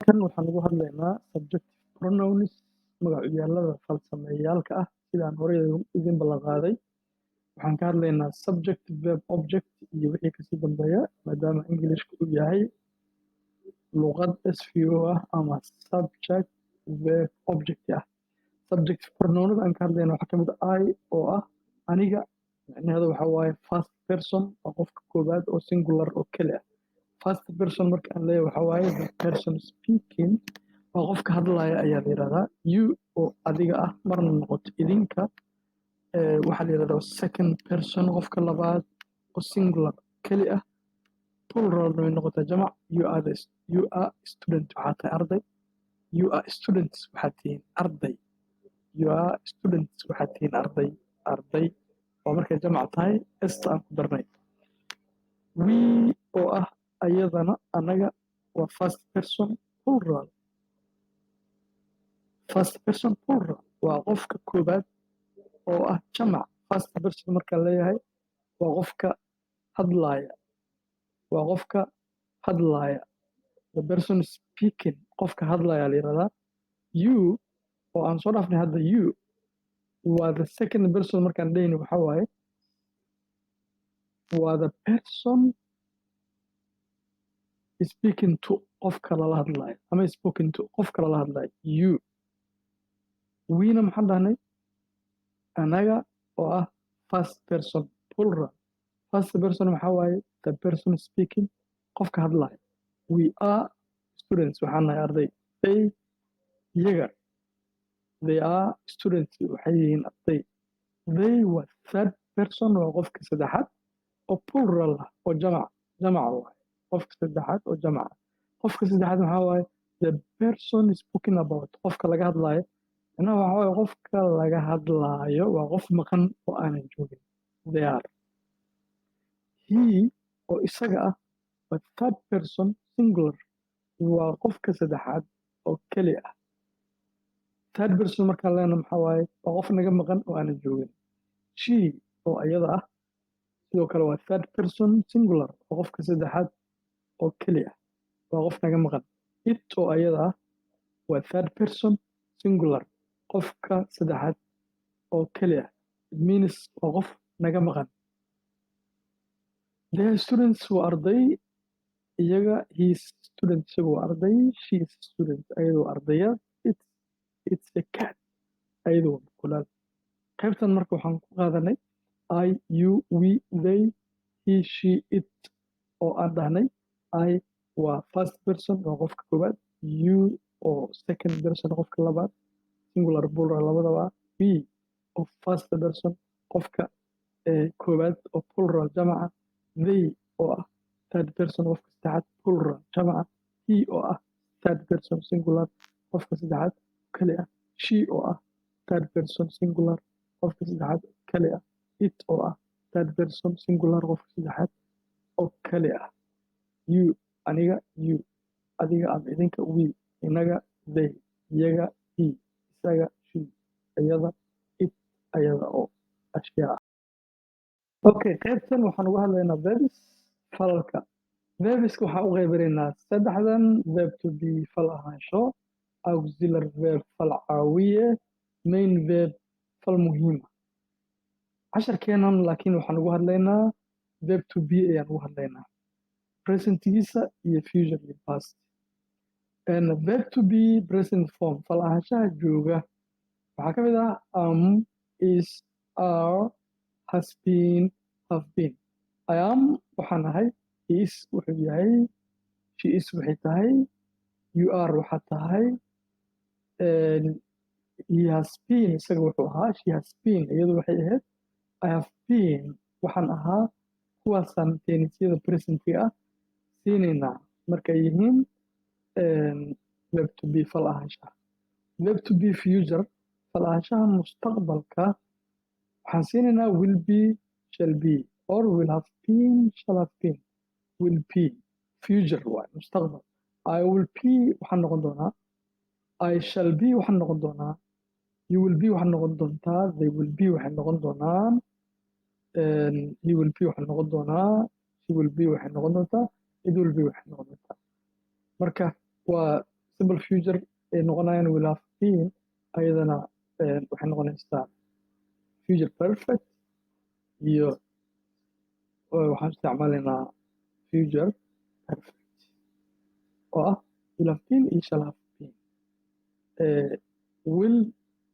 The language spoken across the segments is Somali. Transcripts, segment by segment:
Kan waxaan ugu hadlaynaa subjective pronouns, magacyaalada falsameeyaalka ah. Sidaan horey idin ballan qaaday, waxaan ka hadlaynaa subject, verb, object iyo wixii kasii dambeeya, maadaama Englishka uu yahay luqad SVO ah ama subject, verb, object ah. Subject pronounada aan ka hadlayna waxaa kamid ah I oo ah aniga. Micnaheedu waxa waaye first person, waa qofka koowaad oo singular oo keli ah. First person marka aan leeyahay, waxa waaye the person speaking, waa qofka hadlaya ayaa la yidhahdaa. You oo adiga ah, marna noqoto idinka, waxaa la yidhahdaa second person, qofka labaad oo singular, keli ah. Pluralna way noqotaa, jamac. You are student, waxaa tahay arday. You are students, waxaad tihiin arday. You are students, waxaad tihiin arday. Arday waa markay jamac tahay, s-ta aan ku darnay. We oo ah ayadana anaga, waa first person plural. First person plural waa qofka koobaad oo ah jamac. First person markaan leeyahay, waa qofka hadlaaya, waa qofka hadlaaya, the person speaking, qofka hadlaya la yidhahdaa. You oo aan soo dhaafnay hadda, you waa the second person. Markaan dhehayni, waxa waaye waa the person speaking to, qofka lala hadlayo, ama spoken to, qofka lala hadlayo, you. We-na maxaan dhahnay? Anaga oo ah first person plural. First person maxaa waaye? The person speaking, qofka hadlayo. We are students, waxaan nahay arday. They, iyaga, they are students, waxay yihiin arday. They waa third person, waa qofka saddexaad oo plural ah, oo jamac, jamac waaye, qofka saddexaad oo jamac ah. Qofka saddexaad maxaa waaye? The person spoken about, qofka laga hadlaayo. Macnaha waxaa waaye qofka laga hadlaayo waa qof maqan oo aanan joogin, they are. He oo isaga ah waa third person singular, waa qofka saddexaad oo keli ah. Third person markaan leena, maxaa waaye? Waa qof naga maqan oo aanan joogin. She oo ayada ah sidoo kale waa third person singular, waa qofka saddexaad oo keli ah, waa qof naga maqan. It oo ayada ah waa third person singular, qofka saddexaad oo keli ah. It means waa qof naga maqan. They are students, waa arday iyaga. He is student, isagu waa arday. She is student, ayadu waa ardaya. It's a cat, ayadu waa bukulaal. Qaybtan marka waxaan ku qaadanay I, you, we, they, he, she, it, oo aan dhahnay I waa first person, waa qofka koowaad; you oo second person, qofka labaad, singular, plural labadaba; we oo first person, qofka koowaad oo plural, jamaca; they oo ah third person, qofka saddexaad, plural, jamaca; he oo ah third person singular, qofka saddexaad keli ah; she oo ah third person singular, qofka saddexaad keli ah; it oo ah third person singular, qofka saddexaad oo keli ah. You, aniga; you, adiga ama idinka; we, inaga; they, iyaga; he, isaga; she, ayada; it, ayada oo ashyaa ah. Okay, qaybtan waxaan uga hadlaynaa verbs, falalka. Verbiska waxaan u qaybinaynaa saddexdan: verb to be, fal ahaansho; auxiliary verb, fal caawiye; main verb, fal muhiima. Casharkeenan laakiin waxaan ugu hadlaynaa verb to be ayaan ugu hadlaynaa, presentigiisa iyo future iyo past. And verb to be present form, fal ahaanshaha jooga, waxaa ka mid ah am, is, are, has been, have been. I am, waxaan ahay; he is, wuxuu yahay; she is, waxay tahay; you are, waxaad tahay; he has been, isaga wuxuu ahaa; she has been, iyadu waxay ahayd; I have been, waxaan ahaa. Kuwaasaan tenseyada presentiga ah siinaynaa markay yihiin verb to be, fal ahaanshaha. Verb to be future, fal ahaanshaha mustaqbalka, waxaan siinaynaa will be, shall be, or will have been, shall have been. Will be future waay, mustaqbal. I will be, waxaan noqon doonaa; I shall be, waxaan noqon doonaa; you will be, waxaad noqon doontaa; they will be, waxay noqon doonaan; he will be, waxay noqon doonaa; she will be, waxay noqon doontaa; it will be, waxay noqon doontaa. Marka waa Simple future ay noqonayaan will have been. Ayadana waxay noqonaysaa future perfect iyo waxaan isticmaalaynaa future perfect oo ah will have been iyo shall have been. Will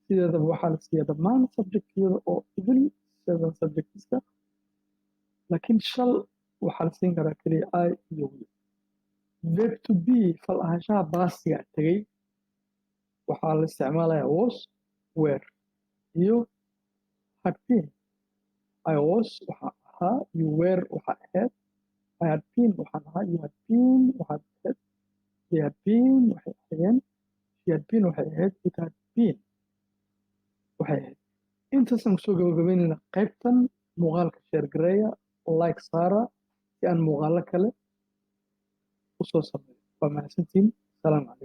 sideedaba waxaa la siiyaa dhammaan subjectyada oo idil, seven subjectska, laakiin shall waxaa la siin karaa keliya I iyo we. Verb to be, fal ahaanshaha pastiga tegey, waxaa la isticmaalayaa was, were iyo had been. I was, waxaa ahaa; you were, waxaa ahayd; I had been, waxaan ahaa; you had been, waxaad ahayd; they had been, waxay ahaayeen; she had been, waxay ahayd; it had been, waxay ahayd. Intaasaan kusoo gabagabaynaynaa qaybtan muuqaalka. Share gareeya, like saara si aan muuqaalo kale usoo sameeyo. Waa mahadsantiin. Salaam calaykum.